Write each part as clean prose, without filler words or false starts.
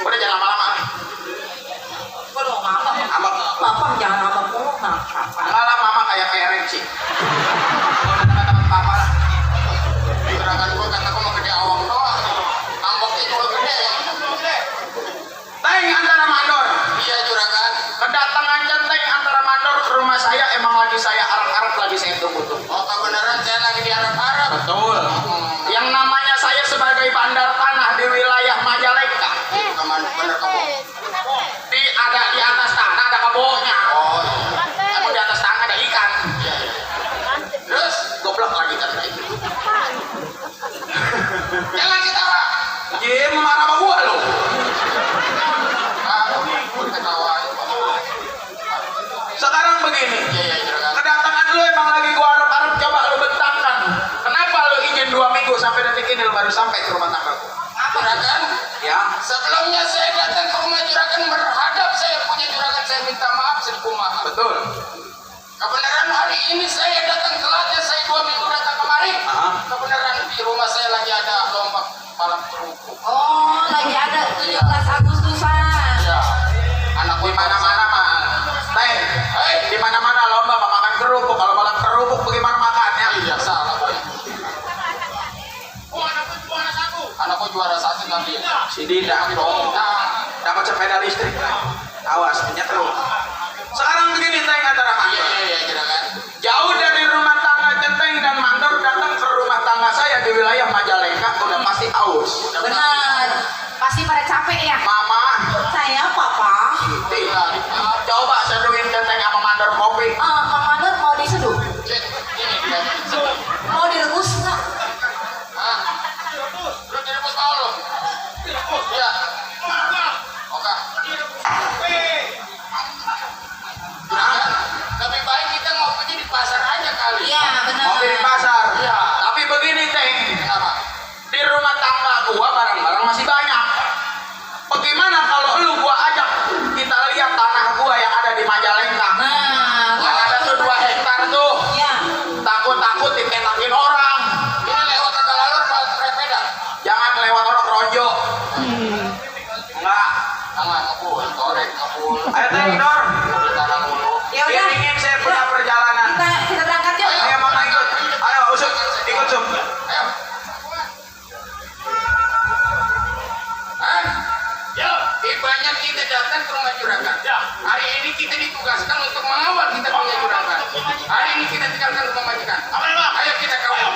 Udah jangan lama-lama. Kalau ngambek, Bapak jangan ngambek mulu, Malah mama kayak Renci. Kata papa lah. Gerakan gua kata gua mau gede awang doang. Ngambeknya juga gede. Teng antara mandor. Iya juragan. Kedatangan centeng antara mandor ke rumah saya emang lagi saya arep-arep lagi saya tunggu-tunggu. Oh kebenaran saya lagi diarep-arep. Betul. Yang namanya saya sebagai bandar tanah di wilayah Majalengka. Kemana bener kamu? Ada di atas tanah ada kebunnya. Oh iya. Aku di atas tanah ada ikan. Iya iya. Terus goblok lagi kan itu. Jangan ketawa. Jim marah sama gua lo. Sekarang begini. Iya iya. Kedatangan lu emang lagi gua arep-arep coba lu bentangkan. Kenapa lu izin 2 minggu sampai detik ini lu baru sampai ke rumah tangga gua? Juragan, ya. Sebelumnya saya datang ke rumah juragan berhadap saya punya juragan saya minta maaf kumaha. Betul. Kebenaran hari ini saya datang telatnya saya 2 minggu datang kemari. Kebenaran di rumah saya lagi ada lomba balap kerupuk. Oh, lagi ada 17 Agustusan. Iya. Anak di mana-mana mah. Teh, di mana-mana lomba makan kerupuk. Kalau balap kerupuk bagaimana makannya? Iya, salah boy. Anakku juara 1 nanti. Si Dinda dong. Dapat sepeda listrik. Awas minyak terus. Sekarang begini teng antara mandor. Iya juragan. Jauh dari rumah tangga centeng dan mandor datang ke rumah tangga saya di wilayah Majalengka udah pasti aus. Benar. Pasti pada capek ya. Mama. Saya papa. Coba seduhin centeng sama mandor kopi. Mang Mandor mau diseduh? Mau direbus nggak? Lu direbus mau lo? Iya. Oke. Lebih baik kita ngopinya di pasar aja kali. Iya benar. Ngopi di pasar. Iya. Tapi begini teng. Kenapa? Di rumah tangga gua barang-barang masih banyak. Bagaimana kalau lu gua ajak kita lihat tanah gua yang ada di Majalengka? Nah, Yang ada tuh 2 hektar tuh. ya. Takut-takut dikenakin orang. Ini lewat agak lalur mau sepeda. Jangan lewat orang ronjo. Enggak. Jangan ngepul, korek ngepul. Ayo teng Dor. Ya udah. Ingin saya punya perjalanan. Kita berangkat yuk. Ayo mau ikut. Ayo usut, ikut Sum. Ayo. Ya, tibanya kita datang ke rumah juragan. Ya. Hari ini kita ditugaskan untuk mengawal kita punya juragan. Hari ini kita tinggalkan rumah majikan. Ayo kita kawal.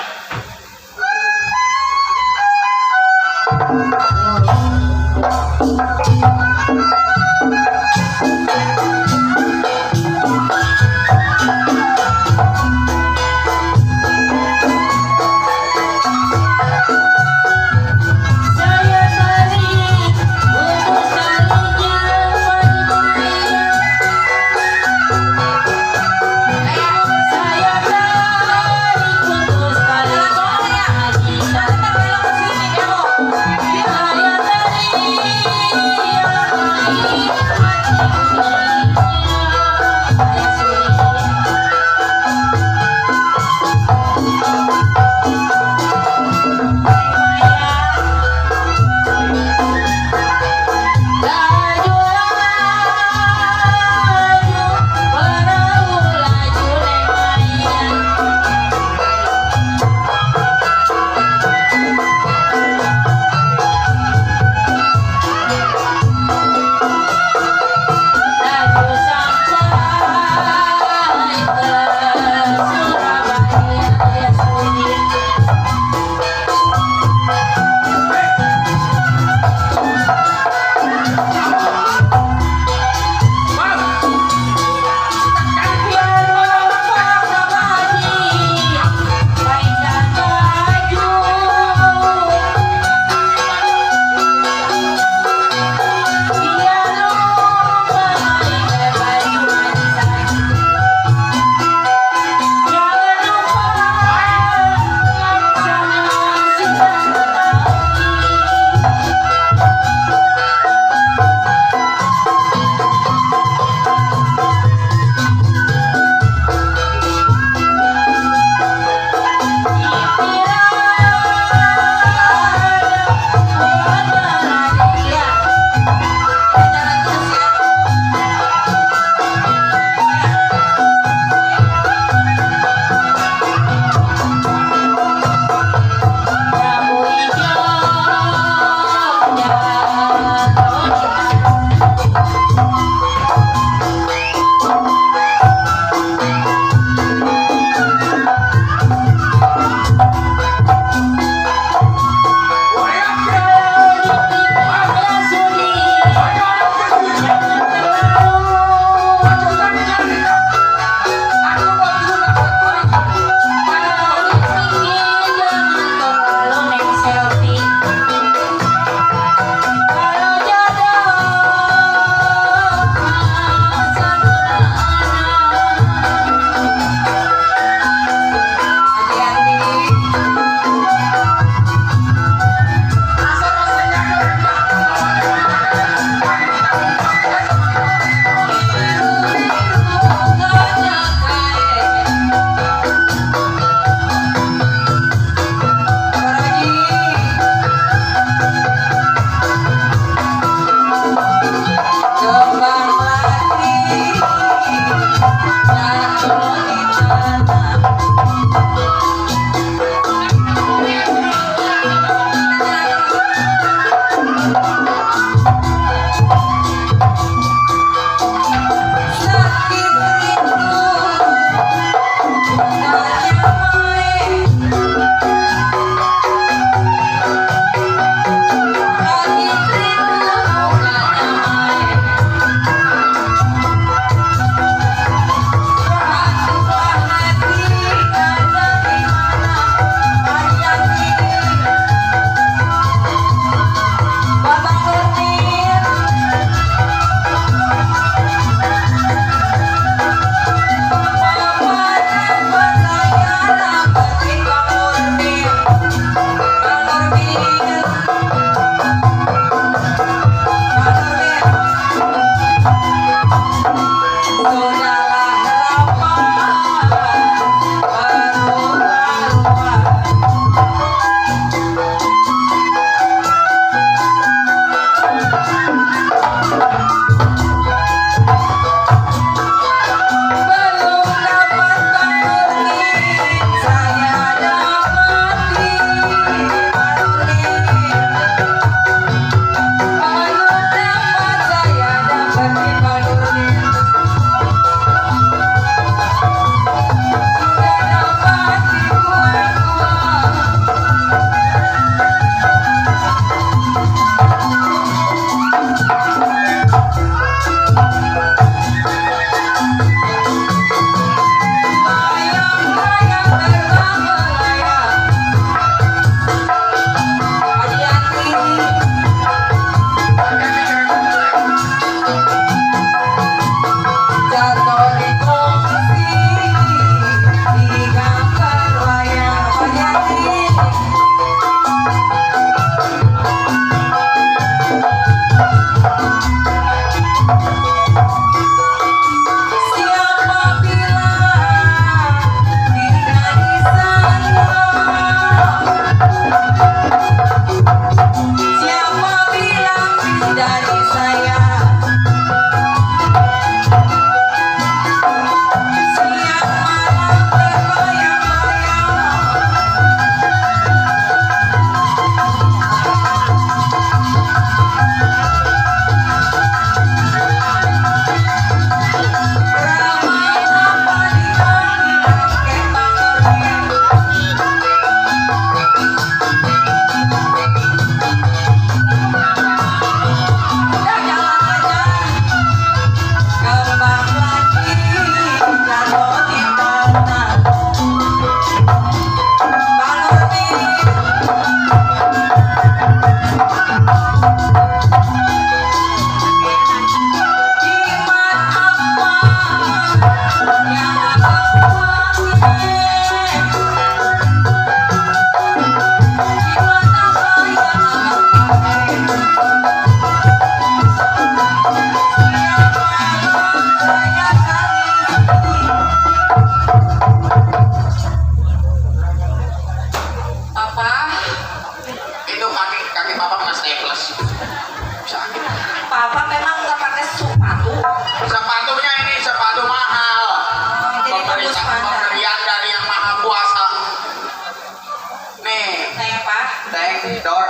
Centeng, Dor.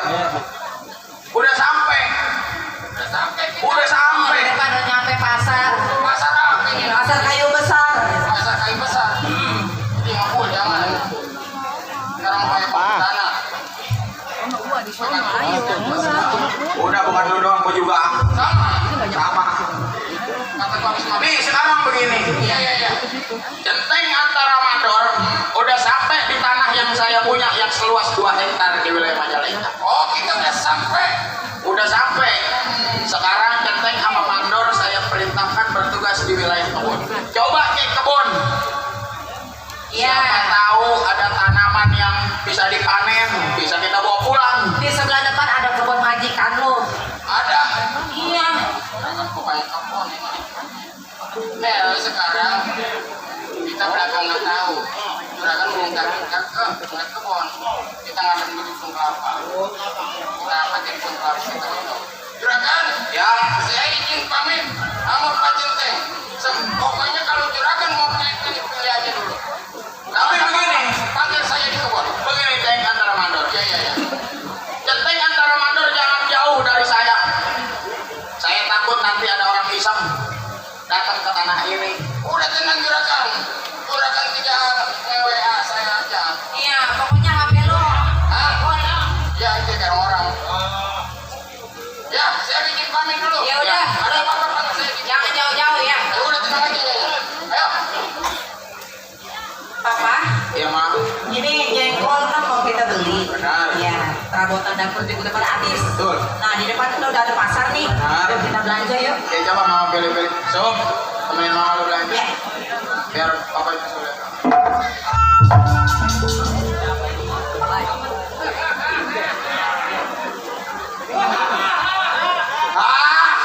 Udah sampai. Udah sampai. Depan udah nyampe pasar. Pasar apa ini? Pasar kayu besar. Pasar kayu besar. Ini ngaku jangan. Sekarang kayak tanah. Udah bukan lu doang, gua juga. Sama. Sama. Kata gua habis mati. Nih sekarang begini. Iya. Centeng antara Mandor udah sampai di tanah yang saya punya yang seluas 2 hektar di wilayah Majalengka. Oh, kita udah sampai. Udah sampai. Sekarang Centeng sama Mandor saya perintahkan bertugas di wilayah kebun. Coba cek kebun. Iya. Siapa tahu ada tanaman yang bisa dipanen, bisa kita bawa pulang. Di sebelah depan ada kebun majikan lu. Ada. Iya. Aku banyak kebun ini. Mel sekarang kita belakangan tahu. Juragan mengungkapkan ke kebun. Kita ngambil di kebun kelapa. Kita pakai kebun kelapa kita minum. Juragan, Ya, saya izin pamit sama Pak Centeng. Pokoknya kalau juragan mau pilih aja dulu. tapi begini, Panggil saya di kebun. begini Ceng antara Mandor. Iya. Centeng antara Mandor jangan jauh dari saya. Saya takut nanti ada orang iseng datang ke tanah ini. Udah tenang juragan. Juragan tidak WA saya aja. Iya, pokoknya HP lu. Hah? Ya, itu kan orang. Ya, saya bikin pamit dulu. Ya udah. Ada apa-apa panggil saya di Jangan jauh-jauh ya. Ya udah tenang aja ya. Ayo. Papa, Ya Ma. ini jengkol kan mau kita beli. Benar. Ya, perabotan dapur juga udah pada habis. Betul. Nah, di depan kita udah ada pasar nih. Benar. Yuk kita belanja yuk. Oke, coba Mama pilih-pilih. Sob, temenin Mama lu belanja. Ya. Biar Papa itu sudah.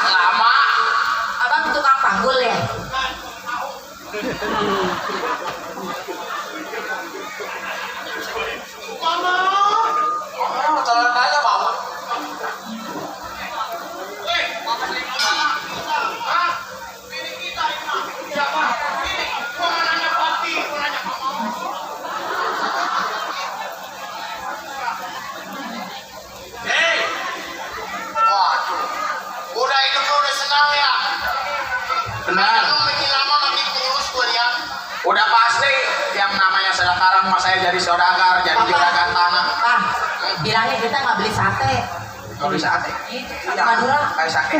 Lama. Abang tukang panggul ya? Telan aja, Mama. Waduh. Udah hidup lu udah senang ya. Benar. Lu makin lama makin kurus gue lihat. Udah pasti yang namanya sekarang mas saya jadi saudagar, jadi juragan tanah. Bang, bilangnya kita nggak beli sate. Kalau bisa sate. Sate Madura. Kayak sate.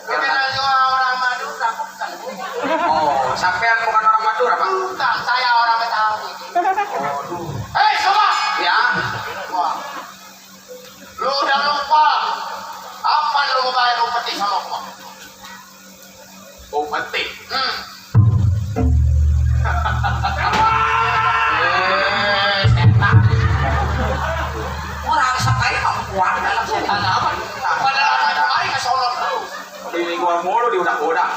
Kita lagi orang Madura bukan. Oh, sampean bukan orang Madura, Pak? Bukan, saya orang Betawi. Oh, Semua. ya. Wah. Lu udah lupa. Apa lu mau bayar upeti sama gua? Oh, penting. Setan. Orang sampai kuat dalam setan. Apa? Padahal ada kemarin ke Solo. Ini gua mulu diudak-udak.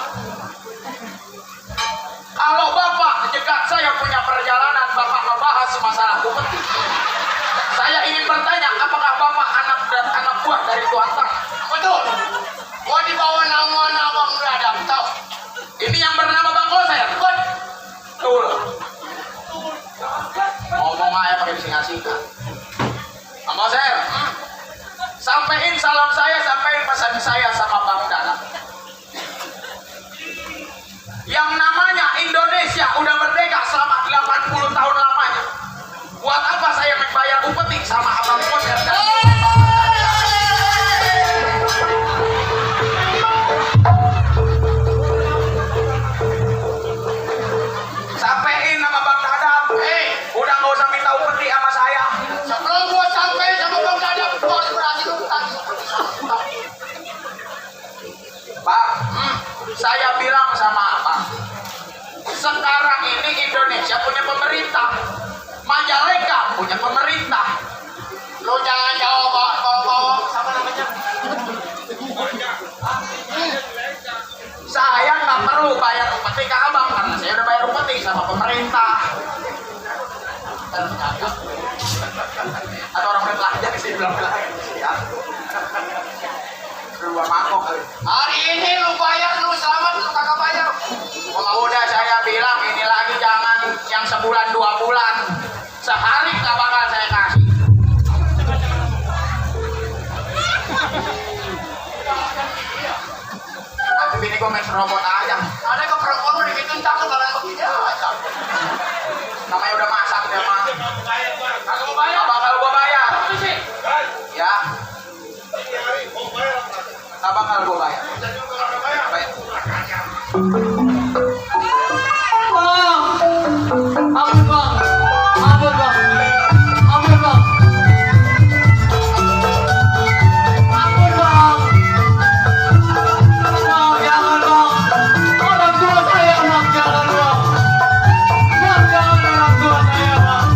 Kalau Bapak jegat saya punya perjalanan, Bapak membahas masalah upeti. Saya ingin bertanya, apakah Bapak anak dan anak buah dari Tuan Tang? Betul. Gua dibawa nama abang beradab, tahu? Ini yang bernama Bang Koser. Betul. Ngomong aja pakai disingkat-singkat. Bang Koser, sampein salam saya, sampein pesan saya sama Bang Dana. Yang namanya Indonesia udah merdeka selama 80 tahun lamanya. Buat apa saya membayar upeti sama Abang Koser dan sampein nama Bang Dadap. Udah nggak usah minta upeti sama saya. Sebelum gua sampai sama Bang Dadap, gua harus berhasil utang. Bang, saya bilang sama Abang, sekarang ini Indonesia punya pemerintah, Majalengka punya pemerintah. Lu jangan jawab, bawa sama namanya. Saya nggak perlu bayar upeti ke Abang karena saya udah bayar upeti sama pemerintah. Atau orang belanja sih bilang ya. Dua mangkok kali. Hari ini lu bayar, lu selamat, lu kagak bayar. Udah saya bilang ini lagi jangan yang sebulan 2 bulan, sehari nggak bakal saya kasih. mahal gue bayar. Bayar. Ampun bang, ampun bang, ampun bang, ampun bang, bang jangan bang, orang tua saya bang jangan bang, bang jangan orang tua saya bang.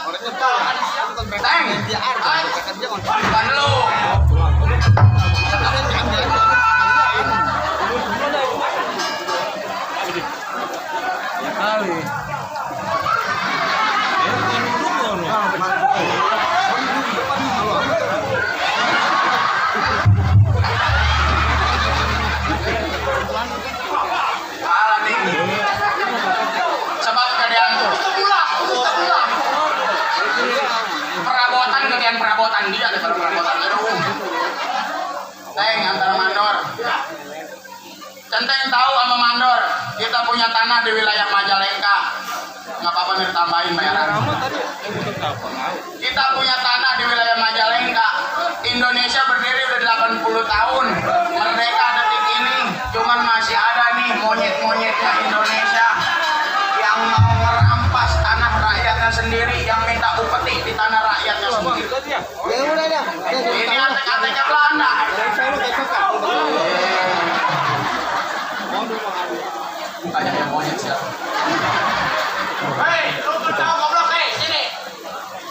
Teng. Bukan lu. Salah nih. Sebab kalian perabotan dia ada perabotan baru. Teng antara mandor. Centeng tahu sama mandor, kita punya tanah di wilayah Majalengka. Nggak apa-apa nih tambahin bayaran. Kita punya tanah di wilayah Majalengka. Indonesia berdiri udah 80 tahun. Merdeka detik ini, cuman masih ada nih monyet-monyetnya Indonesia yang mau merampas tanah rakyatnya sendiri, yang minta upeti di tanah rakyatnya sendiri. Ini antek-anteknya Belanda. Banyak yang monyet sih. Hei, lu tahu goblok, sini.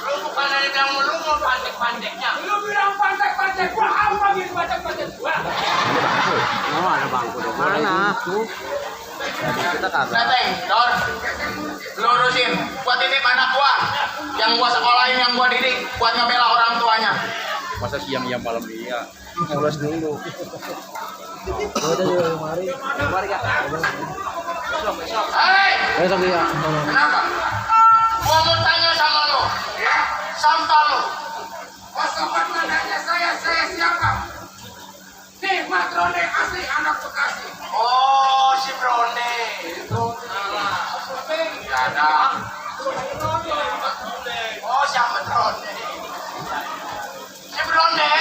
Lu bukan dari bilang lu mau pandek-pandeknya. Lu bilang pandek-pandek gua apa gitu pandek-pandek gua? Neteng, Dor, lurusin, buat titip anak gua, yang gua sekolahin, yang gua didik, buat ngebela orang tuanya. Masa siang malam dia ulas dulu. Hei, kenapa? Gua mau tanya sama lu, sampah lu. Sobat mananya saya siapa? Nih, Matrone asli anak Bekasi. Oh, si Bronde. Gak ada. Oh, siapa Bronde? Si Bronde?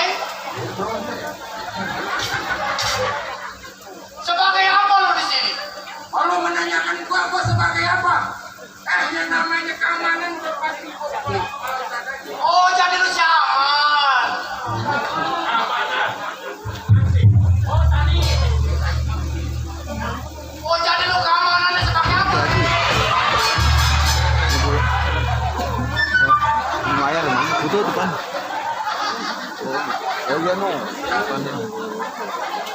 Sebagai apa lu di sini? Kalau menanyakan gua sebagai apa? Yang namanya keamanan udah pasti gua. Oh, jadi lu siaman. Oh, jadi lu keamanannya sebagai apa? Lumayan emang, itu kan. Oh iya no.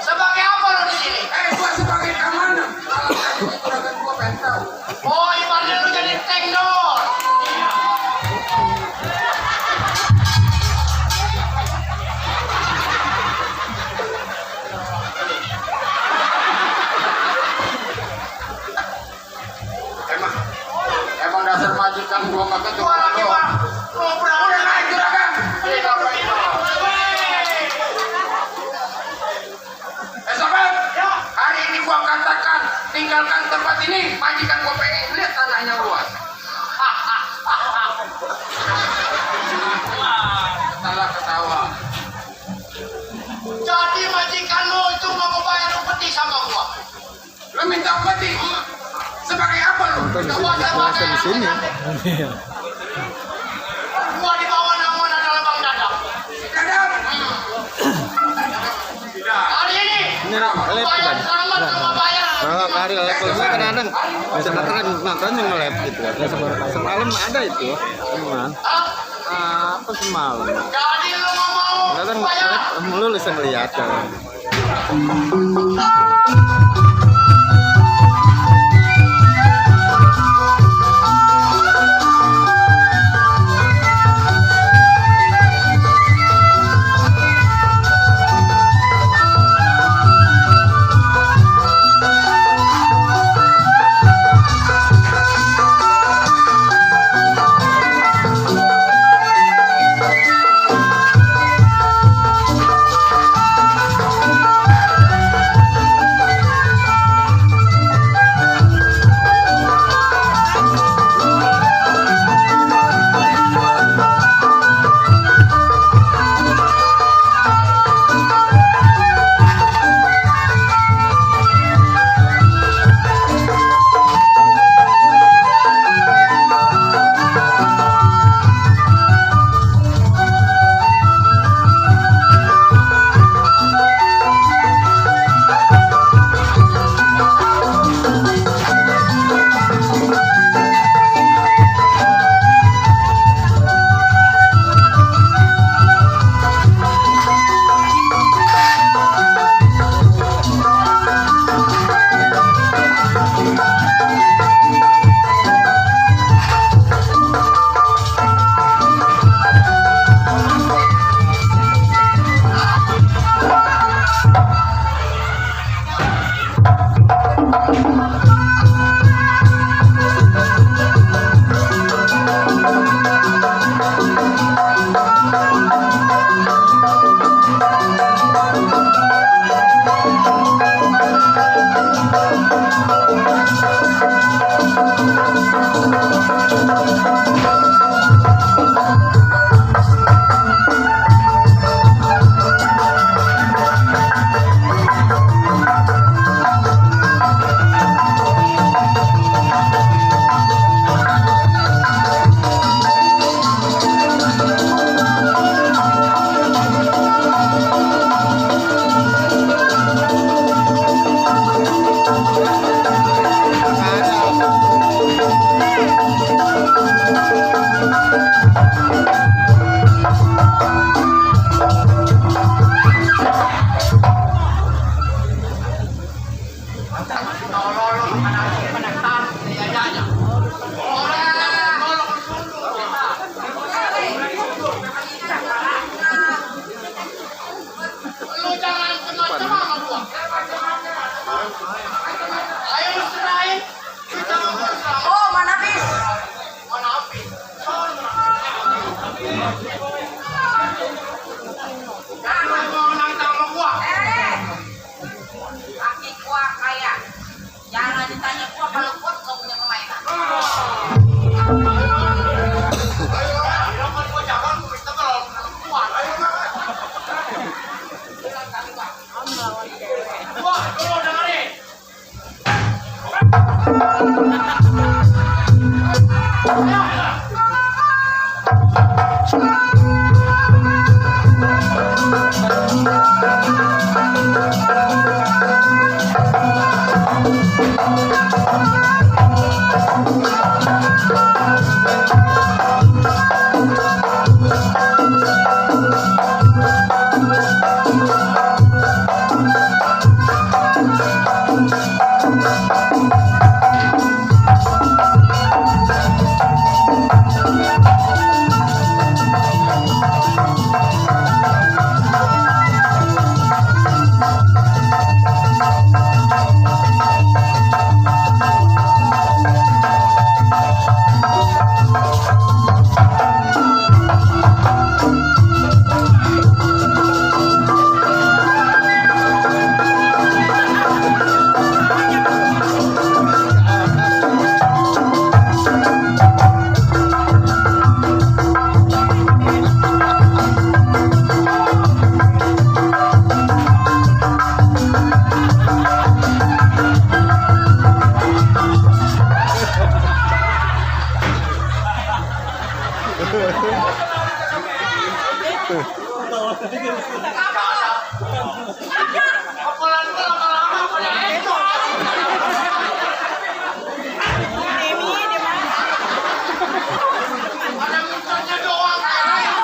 Sebagai apa lu di sini? Gua sebagai keamanan. Kalau gua pengen tahu. Oh, ibaratnya lu jadi tank dong. Emang dasar majikan gua kagak Gua lagi coba. bang. Lu udah naik juragan. Sobat, hari ini gua katakan tinggalkan tempat ini, majikan gua pengen lihat tanahnya luas. Ketawa. Jadi majikan lu itu mau ngebayar upeti sama gua. Lu minta upeti? Sebagai apa lu? Puasa di sini. Gua dibawa namun adalah Bang Dadap. Dadap. Hari ini bayar selamat sama bayar. Hari level gue kadang-kadang bisa nonton yang nge-lab gitu. Semalam ada itu. Cuman Hah? apa semalam? Jadi lu nggak mau Kadang bayar? lu bisa ngeliat kan. Mau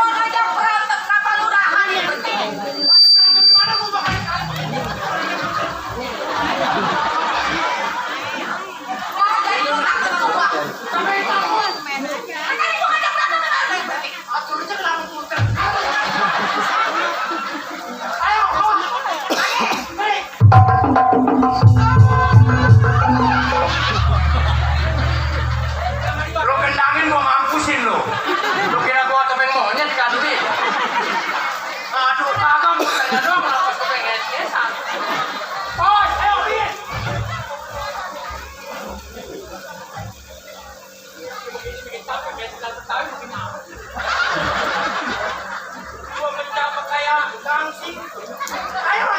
ngajak berantem kenapa lu nahan ya penting? Mau jadi lu berantem sama gua. Sampai takut. Kan gua ngajak berantem kenapa yang penting? Ayo, Lu kendangin gua mampusin lu. Lu kira gua topeng monyet kan sih? Aduh, kagak mau tanya dong kenapa topeng es-esan. Oh, ayo Bin. Gua mencoba kayak gangsi. Ayo.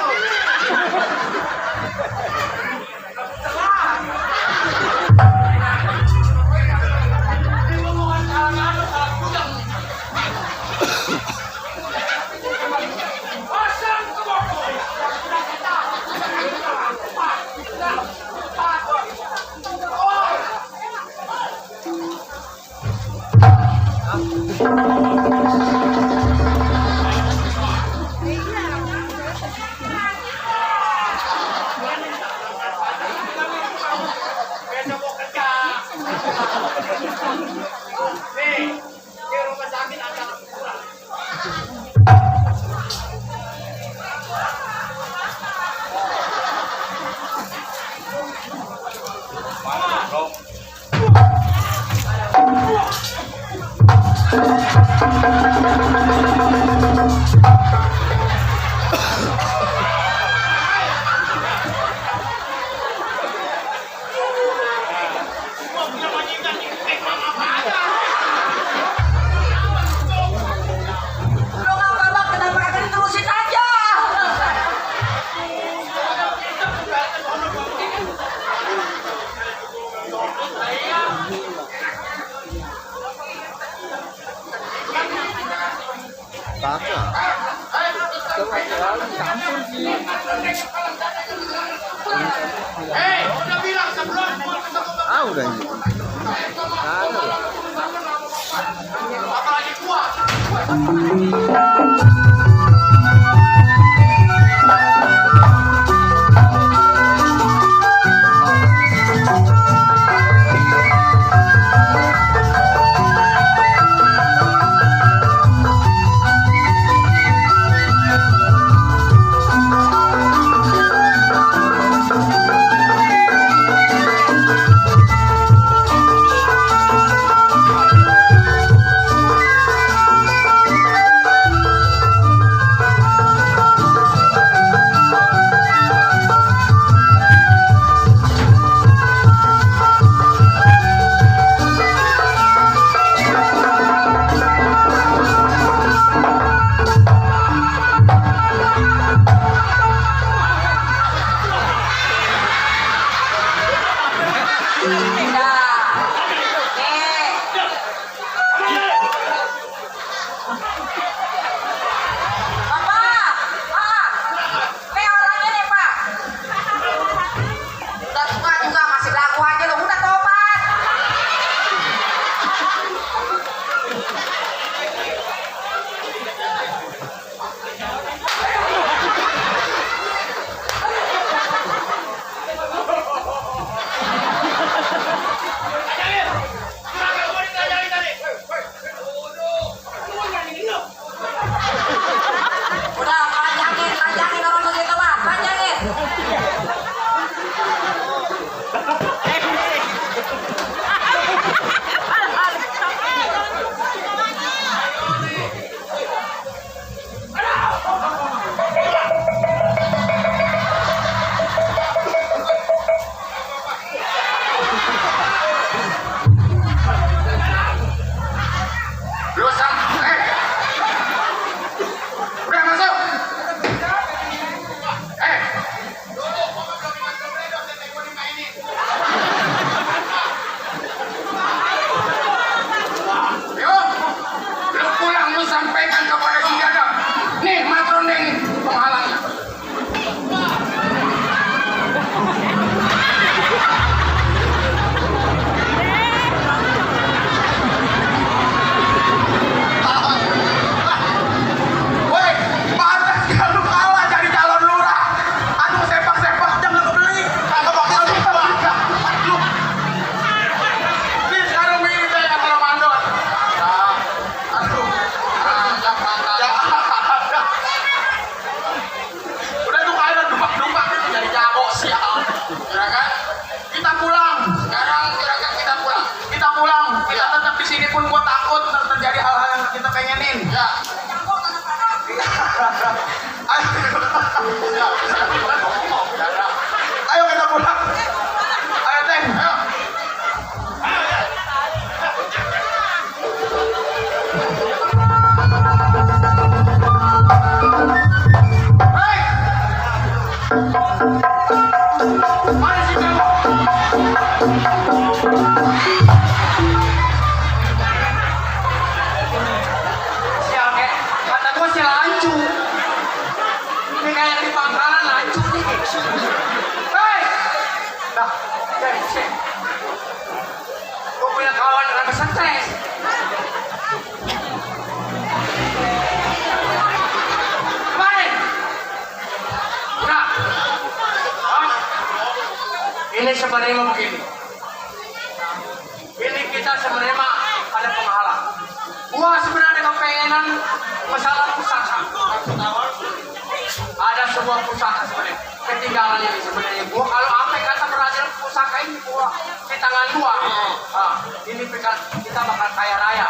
lu nggak babak kenapa kagak diterusin aja? Kakak. Hei, udah bilang sebelum gua ketemu Ah udah ini. Kakak. apalagi gua. Udah, panjangin orang begitu mah, panjangin. Lu sampai. Udah masuk. Yuk, lu pulang lu sampaikan kepada si Dada. Nih matron ini penghalangnya. Woi, pantas kalau kalah jadi calon lurah. Aduh sepak-sepak jangan kebeli. Kagak bakal bisa. Lu. Ini sekarang begini saya kalau mandor. Aduh. Udah tuh kayak dumpak-dumpak itu jadi jago sial. Juragan, Kita pulang. sekarang juragan kita pulang. Kita pulang. Kita tetap di sini pun gua takut terjadi hal-hal yang kita pengenin. Ya. Ayo kita pulang. Ayo Teng. Ayo. Hei! Mana si Bemo? Sial kek, kata gua si lancu. Ini kayak di pangkalan lancu nih. Hei! Nah, dari sini. Gua punya kawan yang stres. Kemarin. Nah. Hah? Ini sebenarnya begini. Ini kita sebenarnya mah ada penghalang. Gua sebenarnya kepengenan masalah pusaka. Ada sebuah pusaka sebenarnya. Ketinggalan ini sebenarnya. Gua kalau sampai kata berhasil pusaka ini gua di tangan gua. Nah, ini kita bakal kaya raya.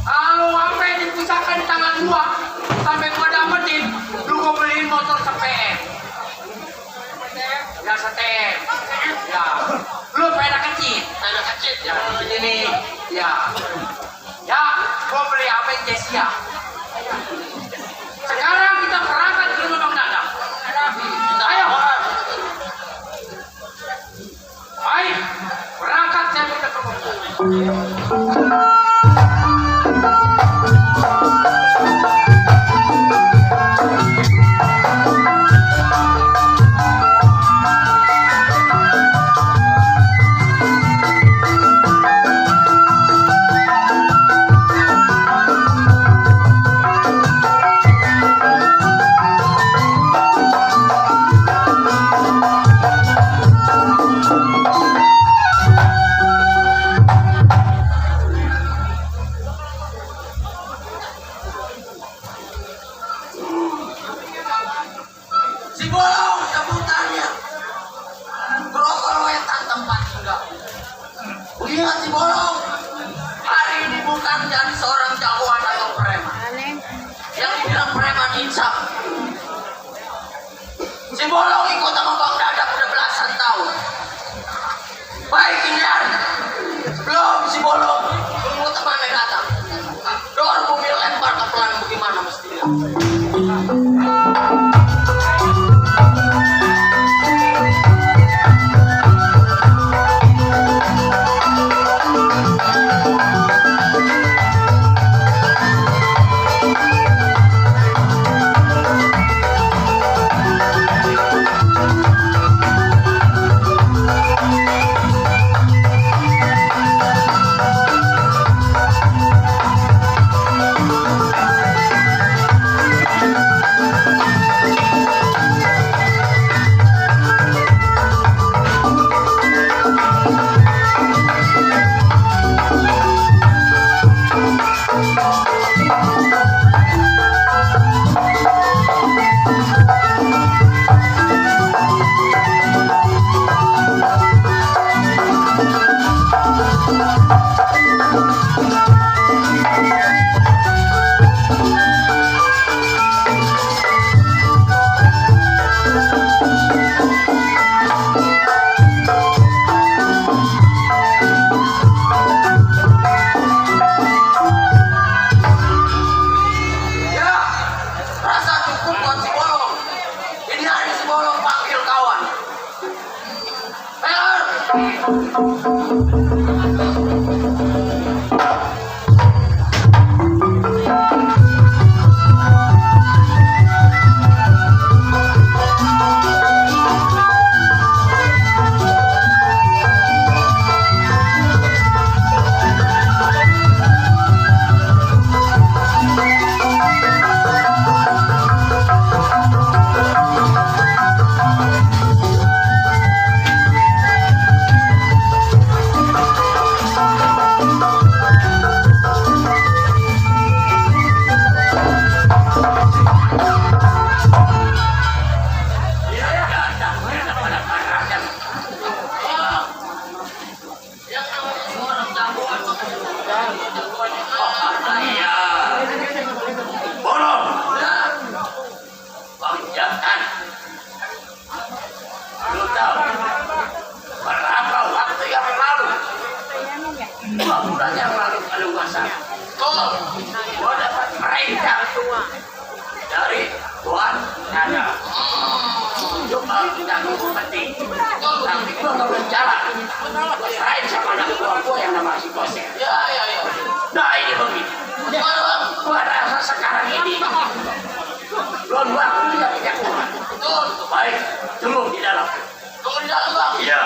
Kalau sampai di pusaka di tangan gua, sampai gua dapetin, lu gua beliin motor CPM. Ya setem. Ya. Lu sepeda kecil. Saya kecil. Ya, begini. Ya. Ya, gua beli apa Jesia. Sekarang kita berangkat ke rumah Bang Dadang. Ayo. Ayo. Berangkat saya minta ke rumah. Si bolong sebutannya. Grogol wetan tempat tinggal. Lihat si bolong. Hari ini bukan jadi seorang jagoan atau preman. Yang dibilang preman insaf. Si bolong ikut sama Bang Dadang udah belasan tahun. Baik ini hari. Sebelum si bolong tunggu temannya datang. Dor mobil lempar ke pelan bagaimana mestinya. Ya, rasa cukup buat si Bolong. Ini hari si Bolong panggil kawan. Ayo. Bolong. Bang jangan. Lu tahu berapa waktu yang lalu? 2 bulan yang lalu kalau nggak salah. Gua dapat perintah dari Tuan Nada. Coba kita ngikuti. Tapi gua nggak berjalan. Gua serahin sama anak gua yang nama si Kosek. Ya. Nah ini begini. Gua rasa sekarang ini belum waktunya kita keluar. Betul. Baik, tunggu di dalam. Tunggu di dalam, Bang? Iya.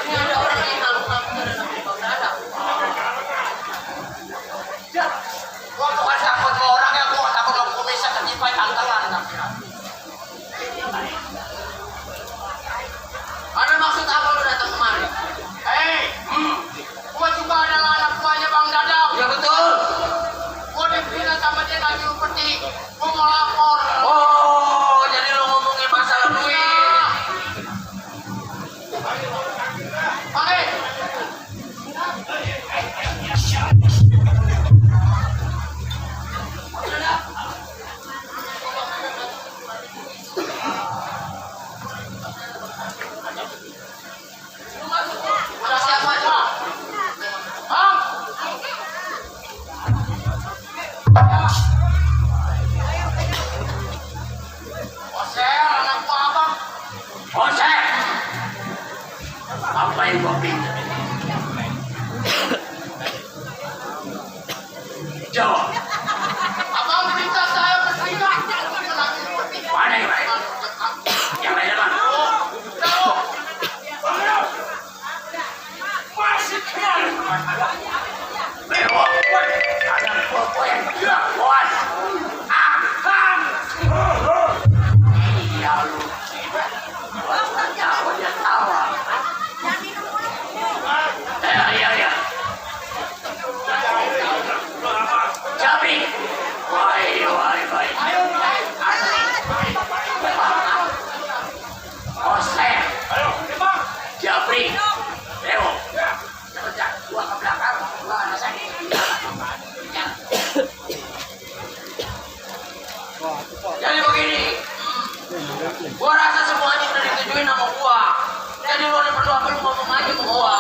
Ini ada orang yang ngaku-ngaku dari Nabi Baghdad. Gua bukan takut sama orangnya, gua takut sama kumisnya ketipai tantangan. Ada maksud apa lu datang kemari? Gua juga adalah anak buahnya Bang Dadang. Ya betul. Gua dibina sama dia lagi seperti gua mau lapor. Oh, jadi lu ngomongin masalah duit. Oke. Udah siapa aja? Bang. Osel, anak gua abang. Osek. Apa yang gua pinta? Jawab. Abang minta saya bertindak. Lagi seperti Mana yang lain? Yang lain apa? Bewok. Ada popo yang gila, kawan. Akan. Iya lu. Orang Jawa dia tawa. Iya. Jabi. Wai. Osek. Jabri. Leo. Kerja gua ke belakang. Gua ada sakit. Jadi begini. Gua rasa semuanya udah ditujuin sama gua. Jadi lu ada perlu apa lu ngomong aja sama gua.